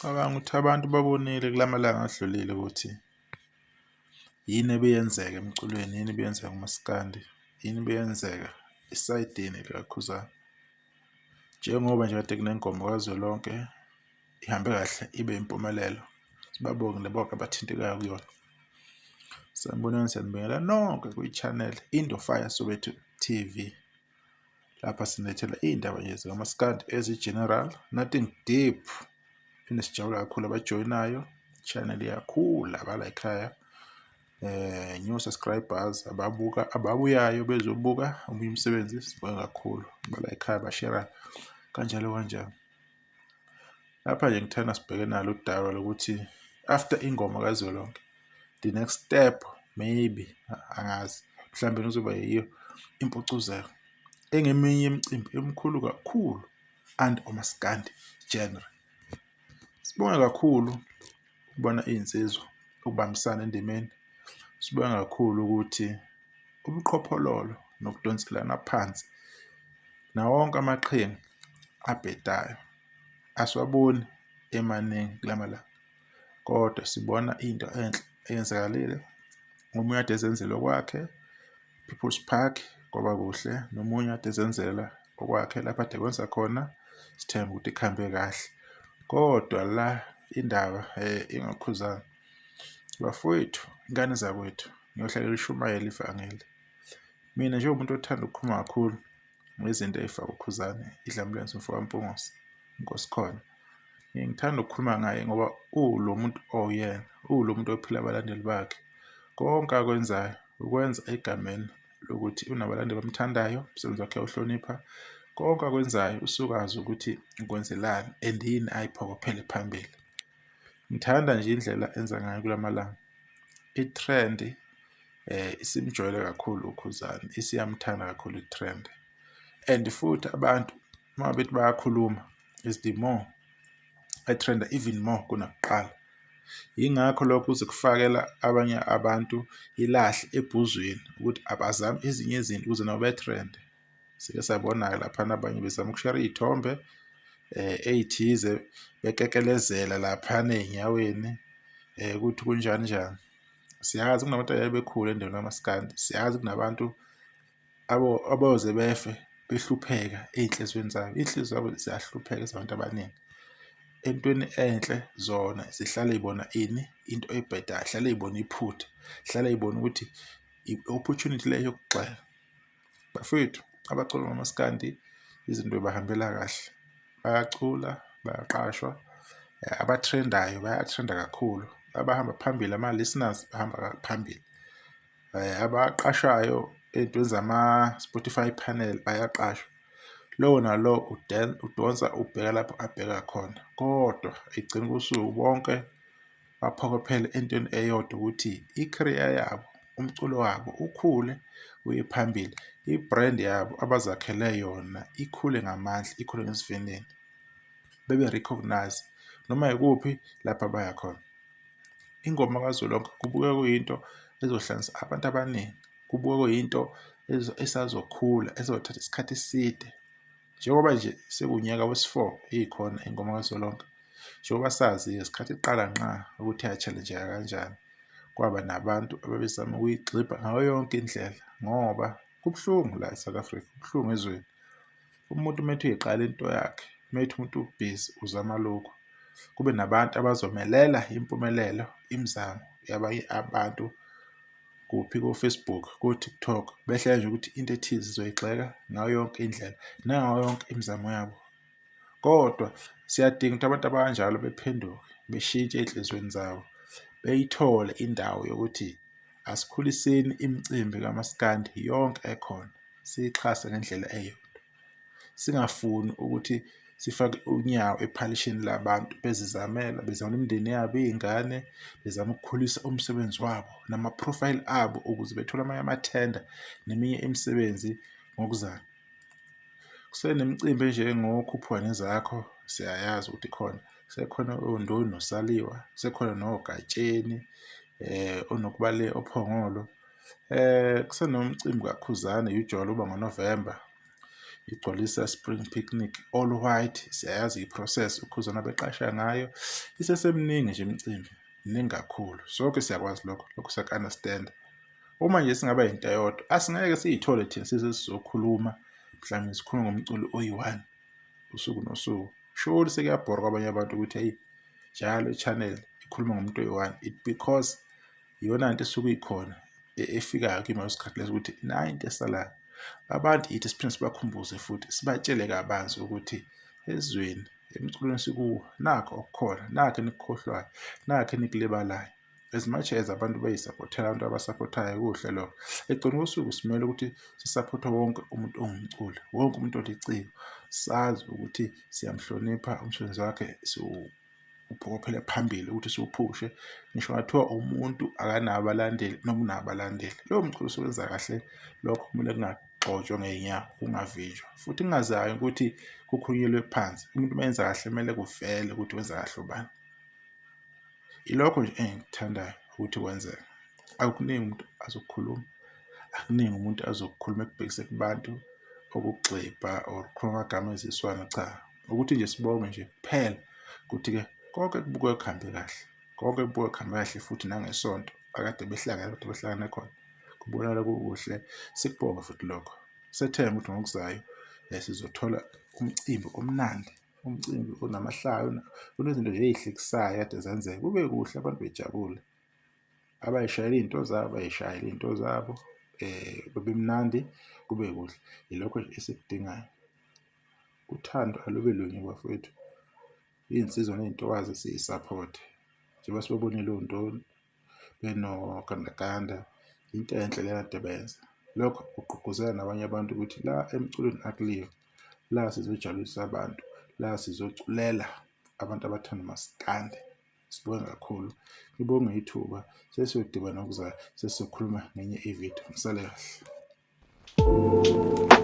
Cabanga ukuthi abantu babonile kula malanga adlulile ukuthi yini ebeyenzeka emculweni, yini ebeyenzeka kumaskandi, yini ebeyenzeka esayidini likaKhuzani. Njengoba nje kade kunengoma kazwelonke ihambe kahle ibe impumelelo, sibabonge bonke abathintekayo kuyona. Sanibonani, siyanibingelela nonke kwi-channel Indofaya Soweto TV. Lapha sinilethela iy'ndaba nje zikamaskandi ezi-general, nothing deep. Phinde sijabula kakhulu abajoyinayo, channel iyakhula abala ekhaya. New subscribers ababuka ababuyayo bezobuka omunye umsebenzi, sibonge kakhulu abala ekhaya bashera kanjalo kanjalo. Lapha nje ngithanda sibheke nalo udaba lokuthi after ingoma kazwelonke the next step maybe angazi mhlawumbe kuzoba yiyo impucuzeko engeminye imicimbi emikhulu kakhulu and omaskandi genre. Sibonge kakhulu ukubona iy'nsizwa ukubambisana endimeni, sibonge kakhulu ukuthi ubuqhophololo nokudonselana phansi nawo wonke amaqhinga abhedayo asiwaboni emaningi kula malanga, kodwa sibona into enhle eyenzakalile. Omunye kade ezenzela okwakhe People's Park kwaba kuhle, nomunye kade ezenzela okwakhe lapho ade kwenza khona, sithembe ukuthi kuhambe kahle. Kodwa la indaba ingaKhuzani, bafowethu, ingane zakwethu, ngiyohlale ngishumayela ivangeli. Mina njengomuntu othanda ukukhuluma kakhulu ngezinto ey'faka uKhuzani, iDlamlenze umfo kaMpungose, inkosi khona. Ngithanda ukukhuluma ngaye ngoba uwulo muntu owuyena, uwulo muntu ophila abalandeli bakhe. Konke akwenzayo ukwenza egameni lokuthi unabalandeli abamthandayo, umsebenzi wakhe uyawuhlonipha. Konke akwenzayo usuke azi ukuthi ukwenzelani and yini ayiphokophele phambili. Ngithanda nje indlela enza ngayo kula malanga. I-trend isimjwayele kakhulu uKhuzani, isiyamthanda kakhulu i-trend and futhi abantu uma bethi bayakhuluma is the more etrenda even more kunakuqala. Yingakho lokho kuze kufakela abanye abantu ilahle ebhuzwini ukuthi abazame ezinye izinto ukuze nabo betrende. Sike sabona-ke laphana abanye bezama ukushera iy'thombe ey'thize bekekelezela laphana ey'nyaweni ukuthi kunjani njani. Siyazi kunabantu abaye bekhule endaweni kamaskandi, siyazi kunabantu abayoze befe behlupheka ey'nhliziyweni zabo. Iy'nhliziyo zabo ziyahlupheka ezabantu abaningi. Entweni enhle zona zihlale y'bona ini? Into ebhedayo, zihlale y'bona iphutha, zihlale y'bona ukuthi i-opportunity le yokugxeka. Bafowethu abaculi bamaskandi izinto y'bahambela kahle, bayacula, bayaqashwa, abathrendayo bayathrenda kakhulu, abahamba phambili ama-listeners bahamba phambili, abaqashwayo ey'ntweni zama-Spotify panel bayaqashwa. Lowo nalowo udonsa ubheka lapho abheka khona, kodwa ekugcineni kosuku bonke baphokophele entweni eyodwa ukuthi i-career yabo, umculo wabo ukhule uye phambili, i-brand yabo abazakhele yona ikhule ngamandla, ikhule ngesivinini, bebe recognise noma ikuphi lapho abaya khona. Ingoma kazwelonke kubukeka kuyinto ezohlanganisa abantu abaningi, kubukeka kuyinto esazokhula ezothatha isikhathi eside. Njengoba nje sekuwunyaka wesi-four ikhona ingoma kazwelonke, njengoba sazi ngesikhathi iqala ngqa ukuthi ya-challenge-eka kanjani, kwaba nabantu ababezama ukuyigxibha ngayo yonke indlela ngoba kubuhlungu la e-South Africa, kubuhlungu ezweni. Umuntu uma ethi uyiqala into yakhe, uma ethi umuntu ubhizi uzama lokhu, kube nabantu abazomelela impumelelo, imizamo yabanye abantu kuphi ko-Facebook, ko-TikTok, behlele nje ukuthi into ethize sizoyigxeka ngayo yonke indlela nangayo yonke imizamo yabo. Kodwa siyadinga ukuthi abantu abakanjalo bephenduke, beshintshe ey'nhliziyweni zabo, beyithole indawo yokuthi asikhuliseni imicimbi kamaskandi yonke ekhona, siyixhase ngendlela eyodwa. Singafuni ukuthi sifake unyawo ephalishini labantu bezizamela, bezamela imindeni yabo, iy'ngane, bezama ukukhulisa umsebenzi wabo nama-profile abo ukuze bethole amanye amathenda neminye imisebenzi ngokuzayo. Kusenemicimbi enjengokhuphuka nezakho, siyayazi ukuthi ikhona, kusekhona oNdoni noSaliwa, kusekhona noGatsheni oNokubale oPhongolo. Kusenomcimbi kaKhuzani uJola uba ngoNovemba. Igcwalisa Spring Picnic all white, siyayazi i-process uKhuzani abeqasha ngayo. Iseseminingi nje imicimbi, miningi kakhulu. Sonke siyakwazi lokho, lokho siyaku-understand-a. Uma nje singaba yinto eyodwa, asingeke siy'thole thina size sizokhuluma mhlawumbe sikhulume ngomculo oyi-one usuku nosuku. Surely sekuyabhora kwabanye abantu ukuthi eyi njalo i-channel ikhuluma ngomuntu oyi-one. It because iyona nto esuke ikhona efikayo kimi ngaleso sikhathi leso ukuthi nayi into esalayo. Abantu yithi siphinde sibakhumbuze futhi sibatshele kabanzi ukuthi ezweni emculweni esikuwo nakho okukhona, nakho enikukhohlwayo, nakho enikulibalayo. As much as abantu beyisaphothela abantu abasaphothayo kuhle lokho. Ekugcineni kosuku simele ukuthi sisaphothe wonke umuntu ongumculi, wonke umuntu oliciko. Sazi ukuthi siyamhlonipha umsebenzi wakhe uphokophele phambili ukuthi siwuphushe. Ngisho kungathiwa umuntu akanabo abalandeli noma unabo abalandeli, lowo mculo usebenza kahle lokho kumele kungagxotshwa ngey'nyawo, kungavinjwa futhi kungazange ukuthi kukhulunyelwe phansi. Umuntu uma enza kahle kumele kuvele ukuthi wenza kahle ubani. Ilokho nje engikuthandayo ukuthi kwenzeke. Akukuningi umuntu azokukhuluma, akuningi umuntu azokukhuluma ekubhekise kubantu okugxibha or ukukhuluma amagama eziswana, cha. Ukuthi nje sibonge nje kuphela ukuthi-ke konke kubukeka kuhambe kahle, konke kubukeka kuhambe kahle futhi nangeSonto akade behlangene kade behlangane khona kubonakala kukuhle, sikubonge futhi lokho. Sethembe ukuthi ngokuzayo sizothola umcimbi omnandi. Umcimbi onamahlaya, onezinto nje ey'hlekisayo ekade zenzeka, kube kuhle abantu bejabule. Abay'shayela iy'nto zabo bay'shayele iy'nto zabo kube mnandi, kube kuhle. Yilokho nje esikudingayo. Uthando alube lunye bafowethu, iy'nsizwa ney'ntokazi siy'saphothe njengoba sibabonile oNtoni benoGandaganda, into enhle le ekade beyenza. Lokho kugqugquzela nabanye abantu ukuthi la emculweni akuliwa. La sizojabulisa abantu, la sizoculela abantu abathanda umaskandi. Sibonge kakhulu, ngibonge ithuba. Sesiyodibana ngokuzayo sesizokhuluma ngenye ividiyo. Nisale kahle.